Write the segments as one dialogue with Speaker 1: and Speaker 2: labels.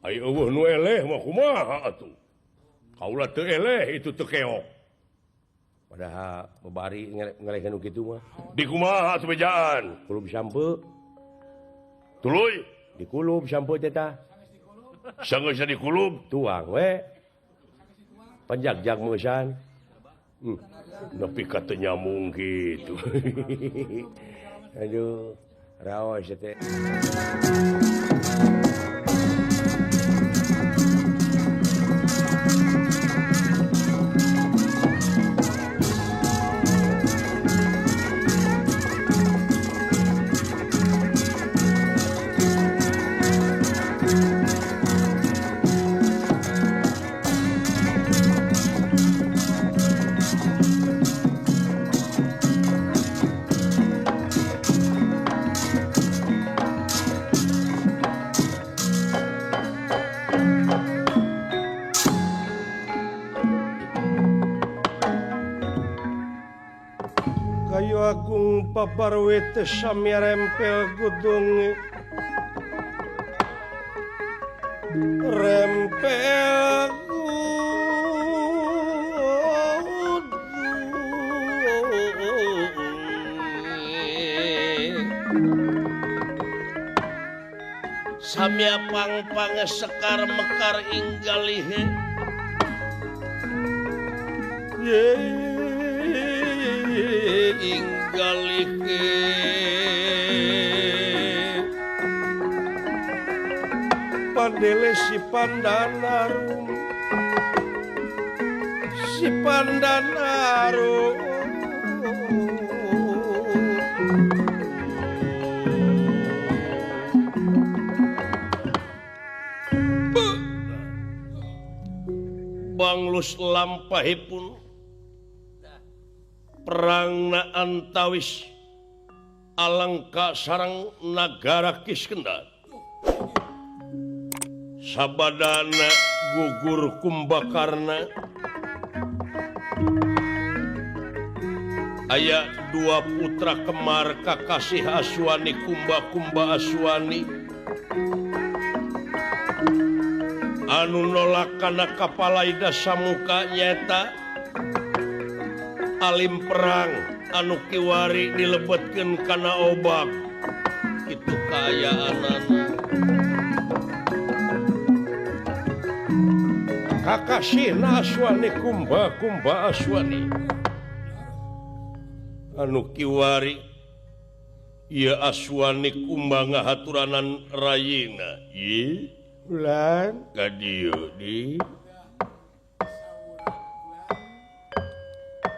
Speaker 1: Ai eueuh nu eleh mah kumaha atuh. Kaula teu eleh itu teu keok.
Speaker 2: Padahal bebari ngelehkeun nu kitu mah.
Speaker 1: Di kumaha atuh bejaan?
Speaker 2: Kulub sampe.
Speaker 1: Tuluy
Speaker 2: dikulub sampe teh tah.
Speaker 1: Sanggeus dikulub
Speaker 2: tuang we. Panjagjag meusan.
Speaker 1: Nepi ka teu nyambung kitu.
Speaker 2: Aduh, raos teh.
Speaker 3: Agung paparwit samya rempel gudung rempel gudung
Speaker 4: samya pang-pang sekar mekar inggalihe inggalike
Speaker 3: pandele si pandanarum si pandanarum
Speaker 4: banglus lampahipun perangna antawis Alengka sareng nagara Kiskenda. Sabadana gugur Kumbakarna. Aya dua putra kemar kakasih Aswani Kumba-kumba Aswani anu nolak kana kapalaida samuka nyaeta alim perang anu kiwari dilebetkeun kana obak kitu kaayaanana
Speaker 3: kakasihna Aswani Kumba Kumba Aswani
Speaker 4: anu kiwari ieu Aswani Kumba ngahaturanan rayina ieu
Speaker 3: bulan
Speaker 4: ka dieu di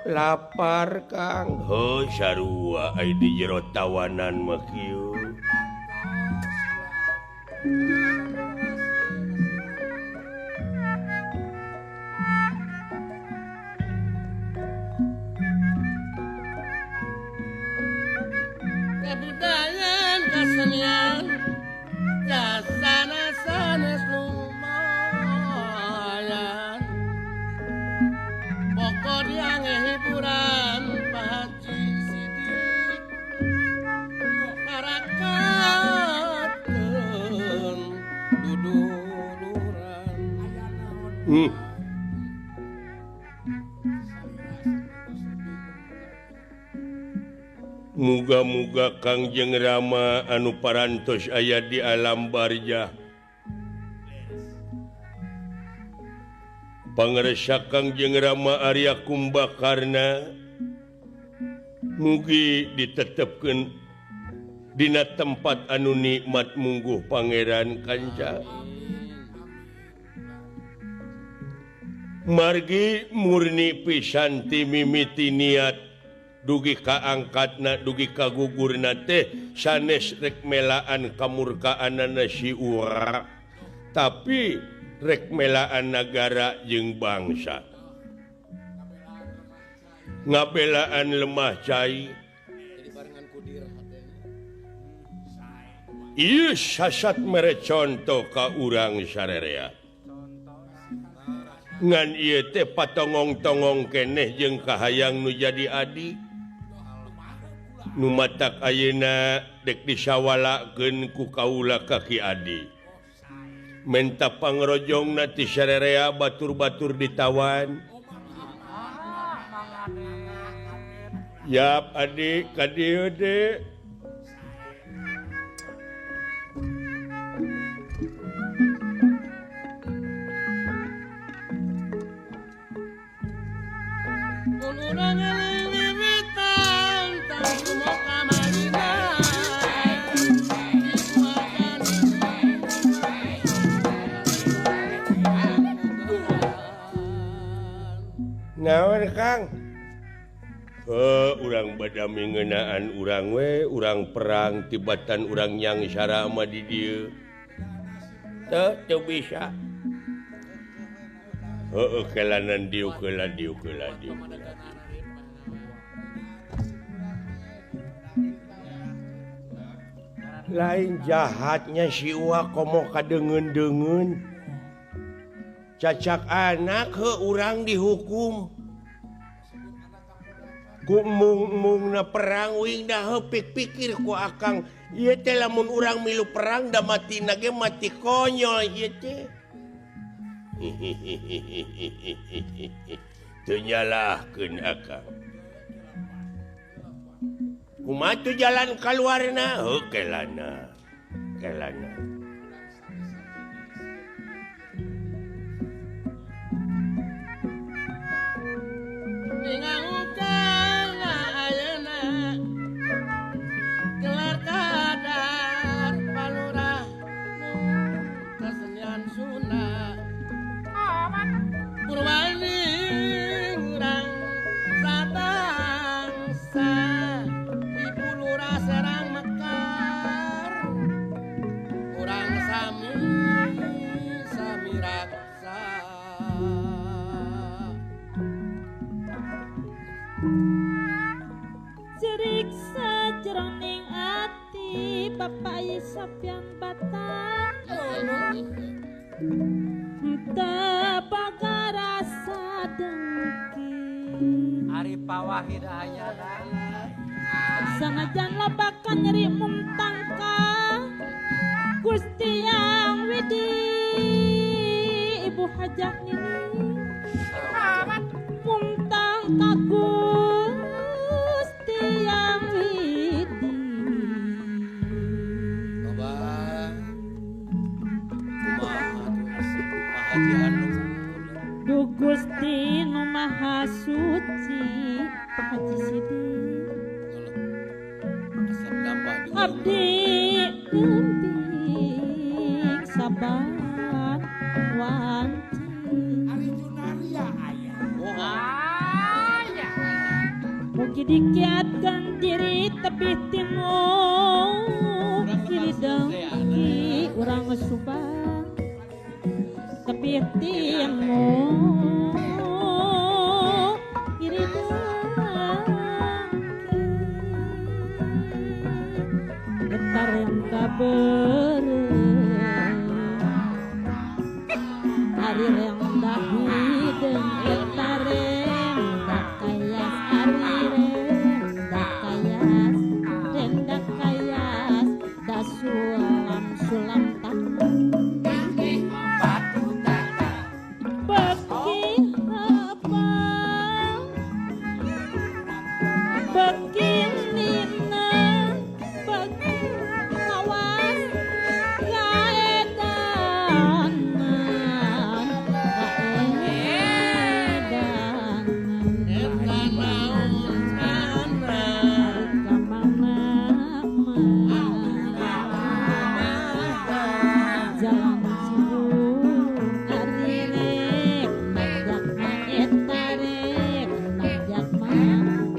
Speaker 3: lapar Kang.
Speaker 4: Heuh sarua ai di jero tawanan mah kieu.
Speaker 5: Kebudayaan kesenian jasana sanes lumayan pokok yang hiburan Pak Haji Sidik marakateun duduluran.
Speaker 4: Muga-muga Kangjeng Rama anu parantos aya di alam barjah. Pangresa Kangjeng Rama Arya Kumbakarna mugi ditetepkeun dina tempat anu nikmat mungguh Pangeran Kanca. Margi murni pisan ti mimiti niat dugi kaangkatna dugi kagugurna teh sanes rek melaan kamurkaanana si Ura, tapi rek melaan nagara jeung bangsa, ngabelaan lemah cai. Ieu sasat mere conto ka urang sarerea. Ngan ieu teh patongong-tongong keneh jeung kahayang nu jadi adi. Nu matak ayeuna dek disawalakeun ku kaula ka Ki Adi. Menta pangrojong na ti sarerea batur-batur ditawan. Yap adik ka dieu de.
Speaker 5: Mun urang leuwitan tang kumaha marina.
Speaker 4: Naon Kang? Urang badami ngeunaan urang we, urang perang tibatan urang yang sarama di dieu. Teu teu bisa. Heueuh kelanan dieu keula dieu keula dieu. Lain jahatnya si Uwa komo kadeungeun-deungeun. Cacak anak heuh urang dihukum. Ku mung-mungna perang uing dah heuh pikir ku akang ieu teh lamun urang milu perang da mati na ge mati konyol ieu teh. Teu nyalahkeun akang. Kumaha tuh jalan kaluarna? Heuh kelana. Kelana.
Speaker 5: Gelar kadar palurah kesenian Sunda Purwani urang sabangsa Ibu Lurah Serang Mekar urang sami sami raksa.
Speaker 6: Cerik sajroning ati Bapak Yusuf yang Batang tebaga rasa dengki
Speaker 7: Ari Pawahid ayana
Speaker 6: sanajan labakan nyeri mumtangka Gusti Yang Widi Ibu Hajah Nini mumtang ka Gusti Yang Widi. Du Gusti nu Maha Suci Pak Haji Sidik abdi geuting sabar wanci mugi dikiatkeun diri tebih timur kiri dengki urang Subang tebih timur kiri dengki getar yang kabeureuh ari yang dahideung eta rendak kayas ari rendak kayas rendak kayas da sulam sulam tak beki apa beki nina beki awas kaedanan kaedanan
Speaker 5: Eta naon kana
Speaker 6: kamana jalan sibuk ari rek nanjak ma eta rek nanjak ma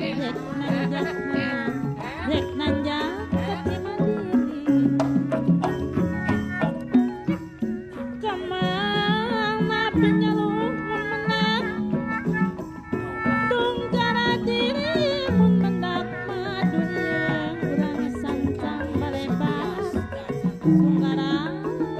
Speaker 6: rek nanjak ma rek nanjak ke Cimandiri kamana pinyaluh mun menang tunggara diri mun mendak madu ieu urang sancang balebas tunggara diri.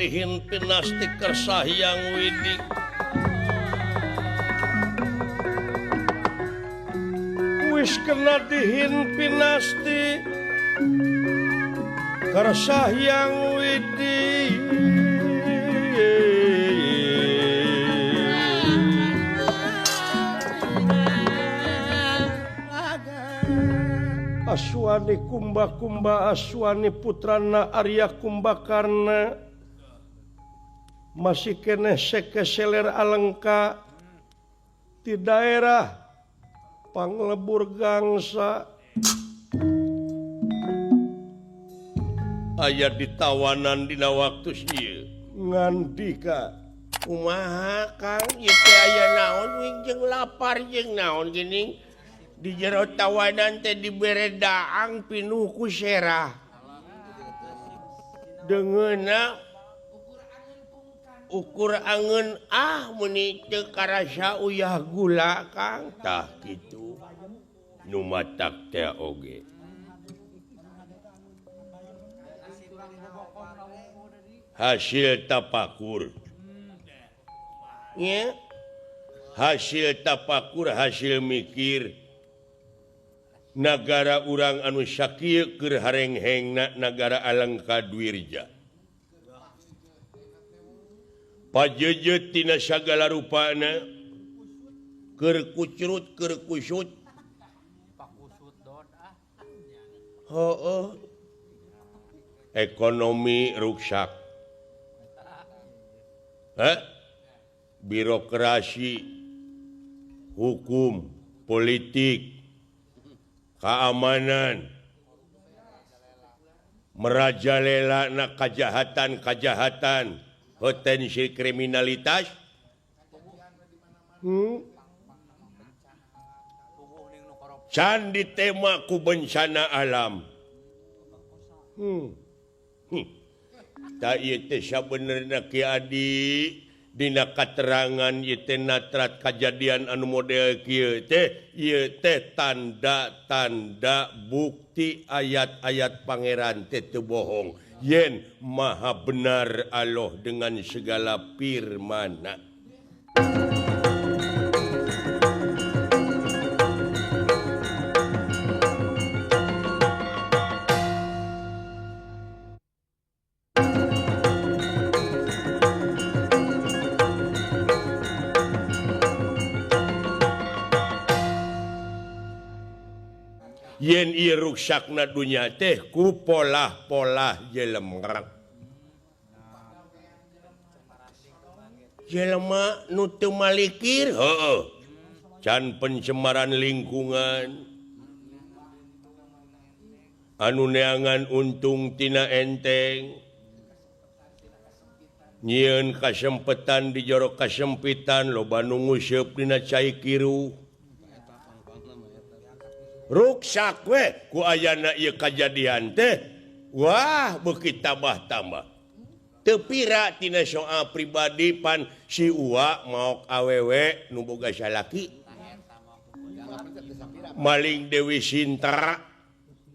Speaker 4: dihin pinasti Kersa Hyang Widi.
Speaker 3: Wis kena dihin pinasti Kersa Hyang Widi. Aswani Kumba-kumba Aswani putrana Arya Kumbakarna masih keneh sekeseler Alengka di daerah Panglebur Gangsa.
Speaker 4: Aya ditawanan dina waktu ieu
Speaker 3: ngandika
Speaker 4: kumaha Kang ieu teh aya naon jeung lapar jeung naon geuning di jero tawanan teh dibere daang pinuh ku serah. Deungeunna ukur angeun ah meuni teu karasa uyah gula Kang. Tah kitu nu matak teh oge. Hasil tapakur. Nya hasil tapakur hasil mikir. Nagara urang anu sakieu keur harenghengna nagara Alengka Dwirja. Pajejet tina sagala rupana keur kucrut keur kusut. Heueuh. Ekonomi ruksak. Heh? Birokrasi, hukum, politik, keamanan, merajalela na kejahatan-kejahatan, potensi kriminalitas. Can ditema ku bencana alam. Ta ieu teh sabenerna Ki Adi dina katerangan ieu teh natrat kajadian anu model kieu teh ieu teh tanda-tanda bukti ayat-ayat pangeran teh teu bohong yen maha benar Allah dengan segala firmana. Yen ieu ruksakna dunya teh ku polah-polah jelema. Jelema nu teu malikir heueuh. Can pencemaran lingkungan. Anu neangan untung tina enteng. Nyieun kasempetan di jero kasempitan loba nu nguseup dina cai kiruh. Ruksak we ku ayana ieu kajadian teh wah beuki tambah-tambah teu pira tina soal pribadi pan si Uwa maok awewe nu boga salaki maling Dewi Sinta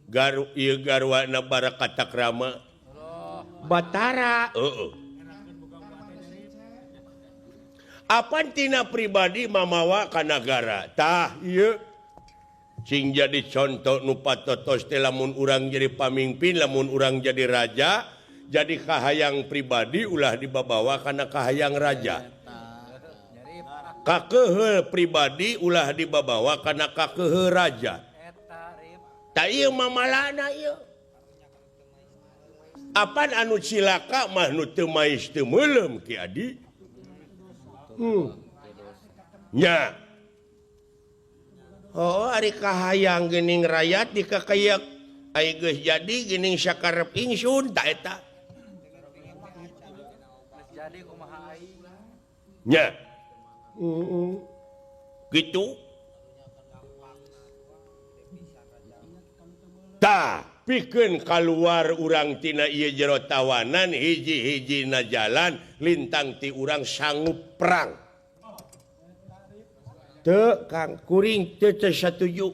Speaker 4: garu ieu garwana Barakatakrama Batara heueuh apan tina pribadi mamawa ka nagara tah ieu sing jadi contoh nu patotos teh lamun urang jadi pamimpin lamun urang jadi raja jadi kahayang pribadi ulah dibabawa kana kahayang raja kakehe pribadi ulah dibabawa kana kakehe raja ta ieu mamalana ieu apan anu cilaka mah nu teu mais teu meuleum Ki Adi nya. Oh, ari kahayang geuning rakyat dikakayak ai geus jadi geuning sakarep ingsun ta eta.
Speaker 7: Jadi kumaha aing?
Speaker 4: Nya. Gitu. Tah, pikeun kaluar urang tina ieu jero tawanan hiji-hijina jalan lintang ti urang sanggup perang. Teu Kang kuring teu satuju.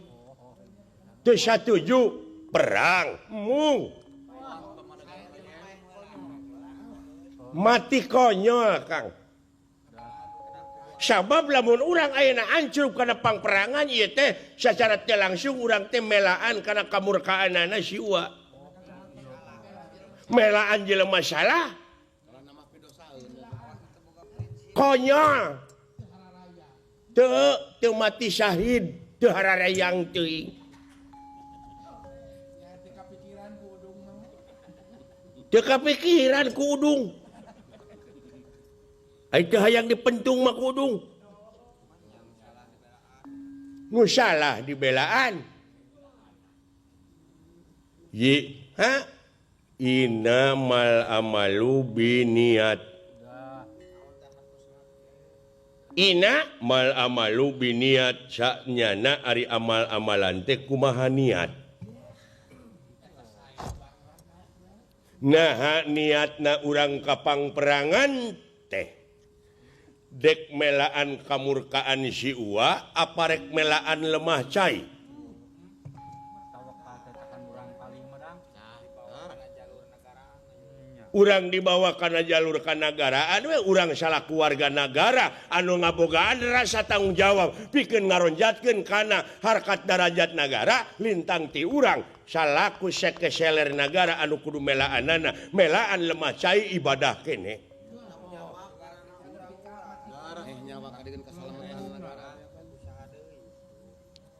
Speaker 4: Teu satuju perang mung. Mati konyol Kang. Sabab lamun urang ayeuna ancrub kana pangperangan ieu teh sacara teu langsung urang teh melaan kana kamurkaanana si Uwa. Melaan jelema salah. Konyol. Teu mati syahid, teu hararayang teuing. Teu kapikiran ku udung. Ai teu hayang dipentung mah ku udung. Nu salah dibelaan. Yi, ha? Innamal amalu biniat. Inna mal amalu biniat sanyana ari amal-amalan teh kumaha niat. Nah niatna urang kapangperangan teh dek melaan kamurkaan si Uwa apa rek melaan lemah cai. Urang dibawa kana jalur kanagaraan we urang salah keluarga nagara anu ngabogaan rasa tanggung jawab pikeun ngaronjatkeun kana harkat darajat nagara lintang ti urang salaku sekeseler nagara anu kudu melaanana melaan lemah cai ibadah kene.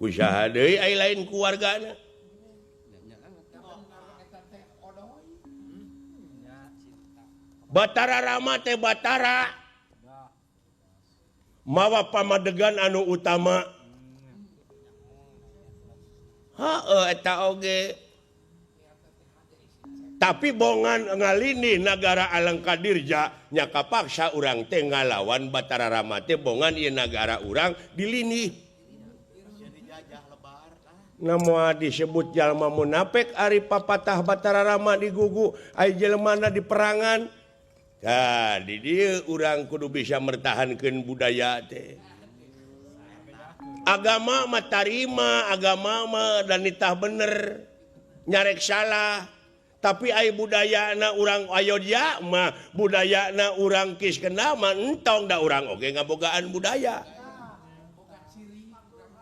Speaker 4: Ku saha deui ai lain keluargana. Batara Rama teh Batara mawa pamadegan anu utama. Heeh eta oge. Tapi bongan ngalini nagara Alengka Dirja nya kapaksa urang teh ngalawan Batara Rama teh bongan ieu nagara urang dilini. Namoa disebut jalma munafik ari papatah Batara Rama digugu ai jelemana di perangan. Tah di dieu urang kudu bisa mertahankeun budaya teh. Agama mah tarima, agama mah dan nitah bener, nyarek salah. Tapi ai budayana urang Ayodya mah, budayana urang Kiskenda mah entong da urang oge ngabogaan budaya.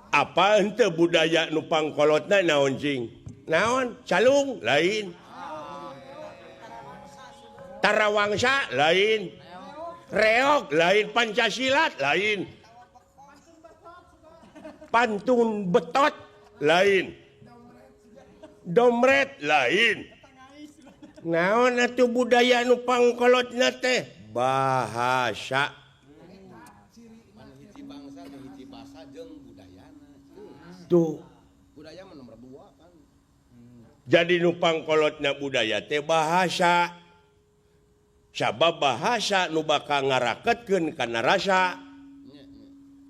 Speaker 4: Apa henteu budaya nu pangkolotna naon cing? Naon? Calung lain. Tarawangsa lain, reog lain, Pancasilat lain, pantun betot lain, domret lain. Naon atuh budaya nu pangkolotna teh? Bahasa. Tuh. Jadi nu pangkolotna budaya teh bahasa. Sabab bahasa nu bakal ngaraketkeun kana rasa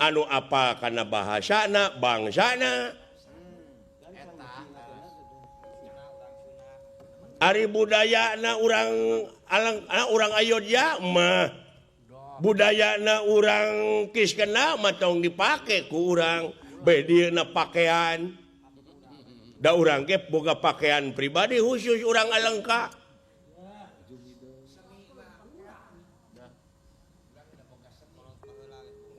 Speaker 4: anu apal kana bahasana bangsana. Ari budayana urang alang urang Ayodya mah budayana urang Kiskenda mah tong dipake ku urang bae dieuna pakaian. Da urang ge boga pakaian pribadi khusus urang Alengka.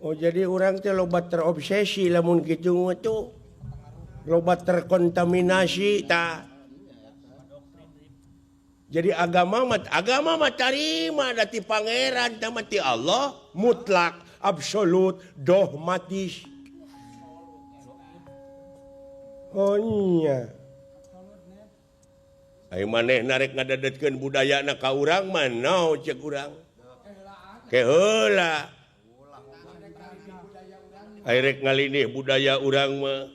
Speaker 4: Oh jadi orang teh loba terobsesi lamun kitu mah tuh loba terkontaminasi ta. Jadi agama mah tarima da ti pangeran da mah ti Allah mutlak absolut dogmatis. Oh nya. Ai maneh narek ngadadetkeun budayana ka urang mah naon ceuk urang. Ke heula. Airek ngalinih budaya urang mah.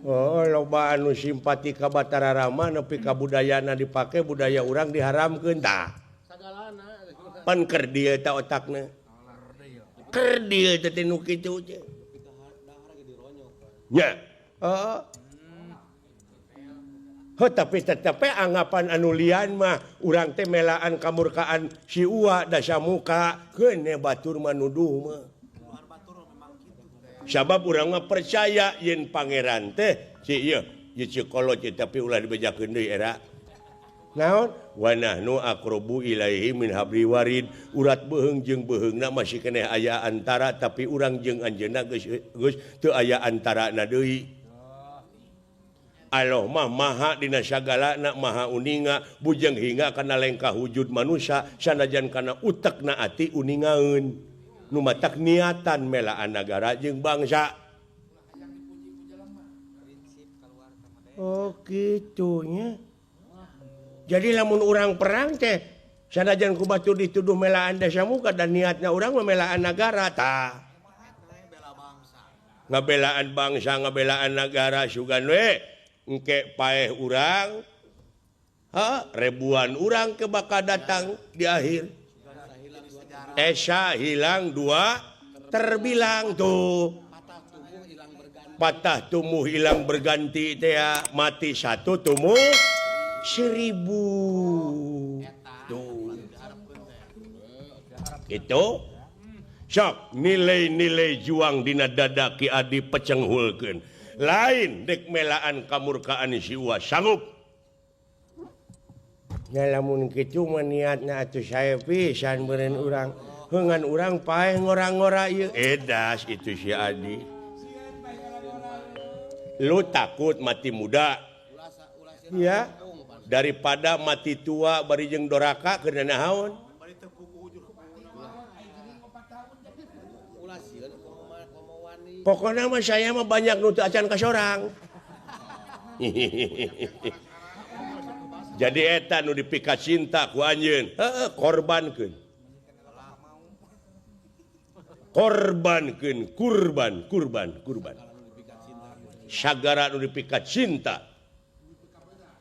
Speaker 4: Oh, loba anu simpati ka Batara Rama nepi ka budayana dipake budaya urang diharamkeun tah. Pan keur dieu ta otakna. Keur dieu teh nu kitu teh. Nya. Heeh. Heuh tapi tetep anggapan anu lian mah urang teh melaan kamurkaan si Uwa Dasamuka keun batur mah nuduh mah. Sabab urang mah percaya yen pangeran teh si ieu ieu kolot tapi ulah dibejakeun deui era. Naon wa nahnu aqrabu ilaihi min habli warid urat beuheung jeung beuheungna masih keneh aya antara tapi urang jeung anjeunna geus geus teu aya antarana deui. Allah mah maha dina sagalana maha uninga bujeng hingga kana lengkah wujud manusia sanajan kana utekna ati uningaeun nu matak niatan melaan nagara jeung bangsa. Oh kitu nya. Jadi lamun urang perang teh sanajan ku batur dituduh melaan desa muka dan niatna urang mah melaan nagara tah. Ngabelaan bangsa ngabelaan nagara sugan we engke paeh urang ha ribuan urang ke bakal datang di akhir esa hilang dua terbilang tuh patah tumbuh hilang berganti teh mati satu tumbuh 1000 tuh itu sok nilai-nilai juang dina dada Ki Adi pecenghulkeun lain dek melaan kamurkaan si Uwa sanggup. Nya lamun kitu mah niatna atuh sae pisan meureun urang heungan urang paeh ngora-ngora ieu edas itu si Adi. Lu takut mati muda ya daripada mati tua bari jeung doraka keur naon. Pokoknya mah saya mah banyak nu teu acan ka sorang. Jadi eta nu dipika cinta ku anjeun, heueuh korbankeun. Korbankeun, kurban, kurban, kurban. Sagara nu dipika cinta.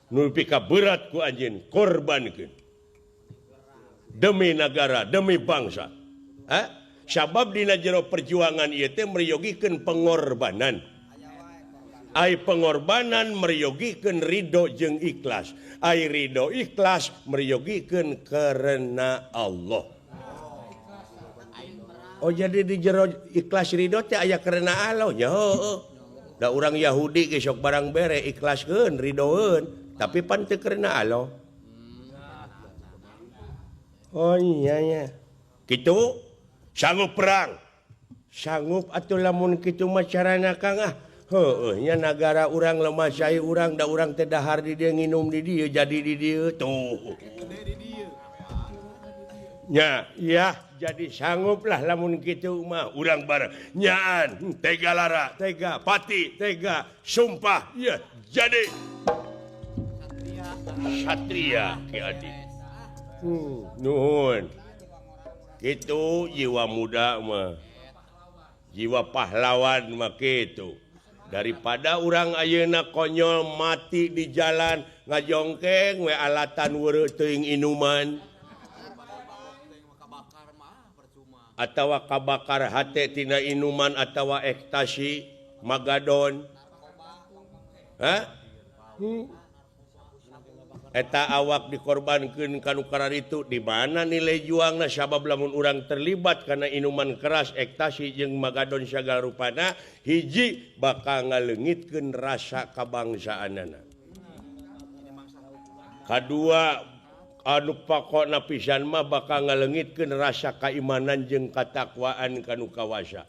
Speaker 4: Nu dipika berat ku anjeun, korbankeun. Demi nagara, demi bangsa. Hah? Sabab dina jero perjuangan ieu teh meryogikeun pengorbanan. Ai pengorbanan meryogikeun ridho jeung ikhlas. Ai ridho ikhlas meryogikeun karena Allah. Oh jadi di jero ikhlas ridho teh aya karena Allah nya heueuh. Da urang Yahudi ge sok barang bere ikhlaskeun ridhoeun tapi pan teu karena Allah. Oh iya nya. Kitu sanggup perang sanggup atuh lamun kitu mah carana Kang ah heueuh nya nagara urang lemah cai urang da urang teh dahar di dieu nginum di dieu jadi di dieu tuh nya ya jadi sangguplah lamun kitu mah urang bareng nyaan tega lara tega pati tega sumpah ya jadi satria Ki Adi. Nuhun itu jiwa muda mah jiwa pahlawan mah kitu daripada urang ayeuna konyol mati di jalan ngajongkeng we alatan weureuh teuing inuman atawa kabakar hate tina inuman atawa ekstasi magadon hah eta awak dikorbankeun kanu kararitu di mana nilai juangna sabab lamun urang terlibat kana inuman keras ekstasi jeung magadon sagala rupana hiji bakal ngaleungitkeun rasa kabangsaanana. Kadua anu pokokna pisan mah bakal ngaleungitkeun rasa kaimanan jeung katakwaan kanu kawasa.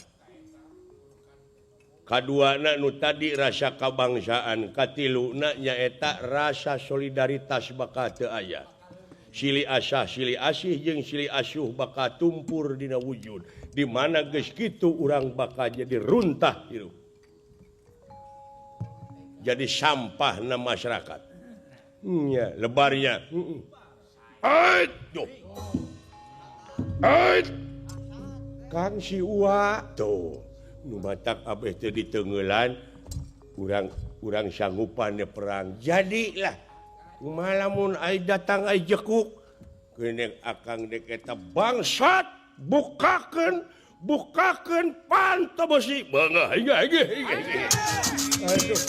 Speaker 4: Kaduana nu tadi rasa kabangsaan, katiluna nyaeta rasa solidaritas bakal teu aya. Silih asah, silih asih jeung silih asuh bakal tumpur dina wujud. Di mana geus kitu urang bakal jadi runtah hirup. Jadi sampah na masyarakat. Nya lebarnya. Aduh. Aduh. Kang si Uwa tuh. Nu matak abeh teh ditenggelan urang sanggupannya perang jadilah kumaha lamun ai datang ai jekuk geuning akang dek eta bangsat bukakeun bukakeun panto besi beungah hingga hingga hingga aduh.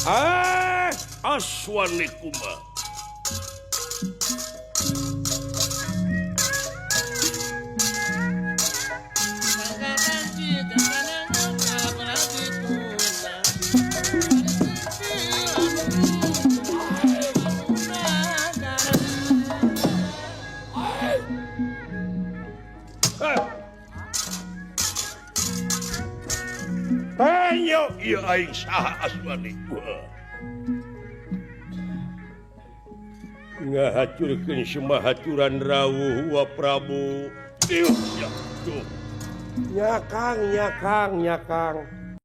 Speaker 4: Ah, aswanikuma. Tanyo ieu aing saha asmani. Ngahacurkeun semahaturan rawuh wa Prabu. Iuh ya tuh.
Speaker 2: Nya Kang, nya Kang, nya Kang.